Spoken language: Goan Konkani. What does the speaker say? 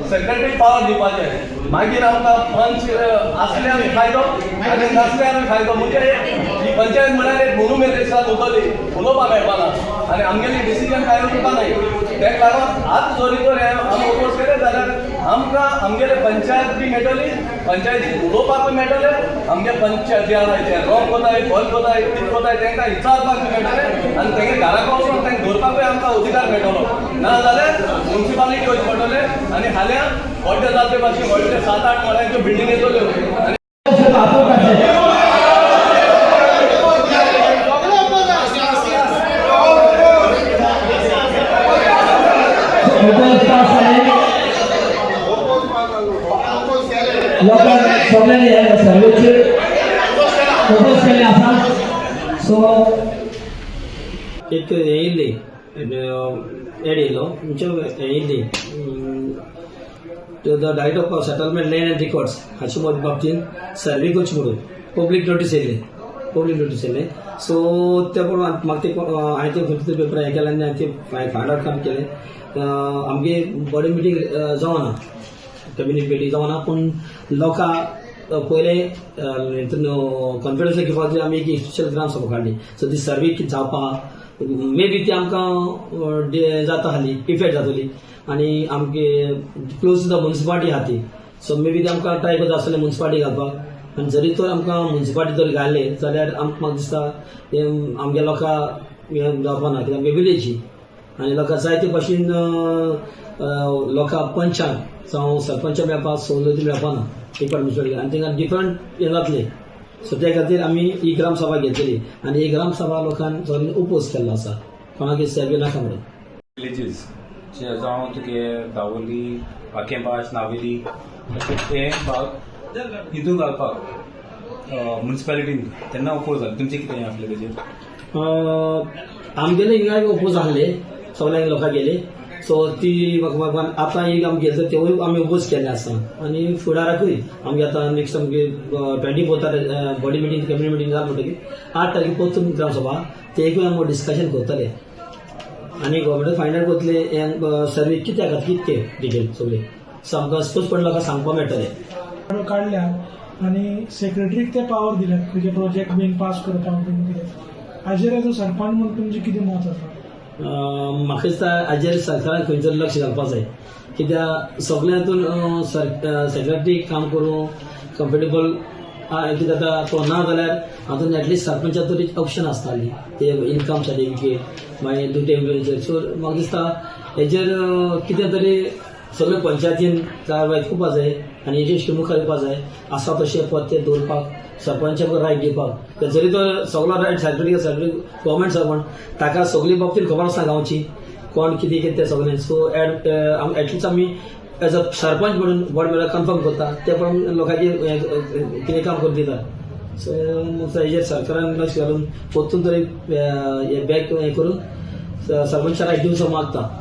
सेक्रेटरी पावर दिवपाचें. मागीर आमकां पंच आसल्यार फायदो आनी नासल्यार फायदो. म्हणजे ही पंचायत म्हळ्यार एक मोनुमेंत दिसा उरतली, उलोवपाक मेळपाना आनी आमगेली डिसिजन कांय उरपा न्हय. ताका लागून आतां जरी तर हें आमी ओपोज केलें जाल्यार आमकां आमगेले पंचायत बी मेळटली, पंचायतीक उलोवपाकूय मेळटलें. आमगे पंच जे आसाय, जे रॉंग कोताय, बरें कोताय, कितें कोताय, तांकां विचारपाक बी मेळटलें आनी तेंगे घराक वचून तांकां धरपाकूय आमकां अधिकार मेळटलो. ना जाल्यार मुन्सिपालिटी वचचें पडटलें आनी हाल्यां व्हडले जातले भाशेन व्हडले 7-8 माळ्यांच्यो बिल्डींग येतल्यो आनी आपोवपाचें. ओपोज पास जाले. लोकांक सगळ्यांनी हे सर्वेचेर ओपोज केल्लें आसा. सो एक हें येयल्ली, एड येयलो म्हणजे हें येयल्ली, the right of settlement land and records हाचे बाबतींत सर्वे करची म्हणून पब्लीक नोटीस येयल्ली, पब्लीक नोटीस येयल्ली. सो ते प्रमाण म्हाका ते हांवें ते खंयचे तरी पेपर हें केलें आनी हांवें ते फायंड आवट काम केलें. आमगे बॉडी मिटींग जावना, कॅबिनेट मिटींग जावना, पूण लोकां पयले हितून कॉन्फिडन्स घेवपाक खातीर आमी एक स्पेशल ग्राम सभा काडली. सो ती सर्वे कितें जावपा, मे बी ती आमकां जाता आसली, इफेक्ट जातली आनी आमगे क्लोज टू the municipality आहा ती. सो मे बी ती आमकां ट्राय करता आसतले मुन्सिपालिटी घालपाक. आनी जरी तर आमकां मुन्सिपालिटी जर घाले जाल्यार आमकां म्हाका दिसता हें आमगे लोकां हें जावपा ना, कित्याक आमगे विलेजी आनी लोकां जाय ते भाशेन लोकां पंचांक जावं सरपंचाक मेळपाक सवलती मेळपा ना एक पाट मुन्सिपालिटी आनी तांकां डिफरंट हें जातलें. सो त्या खातीर आमी ही ग्रामसभा घेतलेली आनी ही ग्रामसभा लोकांक सगळ्यांनी ओपोज केल्लो आसा, कोणाक सर्वे नाका म्हणून. विलेजीस जावं तुगे दावोली, आकेबाश, नावेली अशे ते भाग हितून घालपाक मुन्सिपालिटीन तेन्ना ओपोज जालें. तुमचें कितें आसलें तेजेर? आमगेले हिंगा ओपोज आहले सगळ्यांक लोकां गेले. सो ती म्हाका आतां एक आमी गेले तेवूय आमी ओपोज केल्ले आसा आनी फुडाराकूय आमगे आतां नेक्स्ट आमगे 24 बॉडी मिटींग, कॅबिनेट मिटींग जाल म्हणटकीर 8 तारखे परतून ग्रामसभा, तेकूय आमी डिस्कशन करतले आनी गव्हर्मेंट फायंड आउट करतले हें सर्वे कित्याक खातीर, कितें डिटेल सगळें. सो आमकां स्पश्टपण लोकांक सांगपाक मेळटलें. काडल्या आनी सेक्रेटरीक ते पावर दिल्यात खंयचे प्रोजेक्ट बीन पास करपाक बीन कितें, हाजेर एज अ सरपंच म्हूण तुमचें कितें मत आसा? म्हाका दिसता हाजेर सरकारान खंय तरी लक्ष घालपाक जाय, कित्याक सगळ्या हातून सेक्रेटरी काम करूं कम्फर्टेबल कितें जाता. तो ना जाल्यार हातून एटलिस्ट सरपंचा तरी ऑप्शन आसताली ते इनकम सर्टिफिकेट, मागीर दुटे. सो म्हाका दिसता हेजेर कितें तरी सगळे पंचायतीन कारवाय करपा जाय आनी हेजेर मुखार येवपा जाय. आसा तशें पद ते दवरपाक सरपंचाक रायट दिवपाक. जरी तो सगलो right secretary, secretary government servant, ताका सगळी बाबतीन खबर आसता गांवची कोण कितें कितें तें सगळें. सो एड एटलिस्ट आमी एज अ सरपंच म्हणून बोर्ड मेळ्यार कन्फर्म करता, ते प्रमाण लोकांचेर कितें काम करून दिता. सो हेजेर सरकारान लक्ष घालून परतून तरी हे बॅक हें करून सरपंचा रायट दिवचो मागता.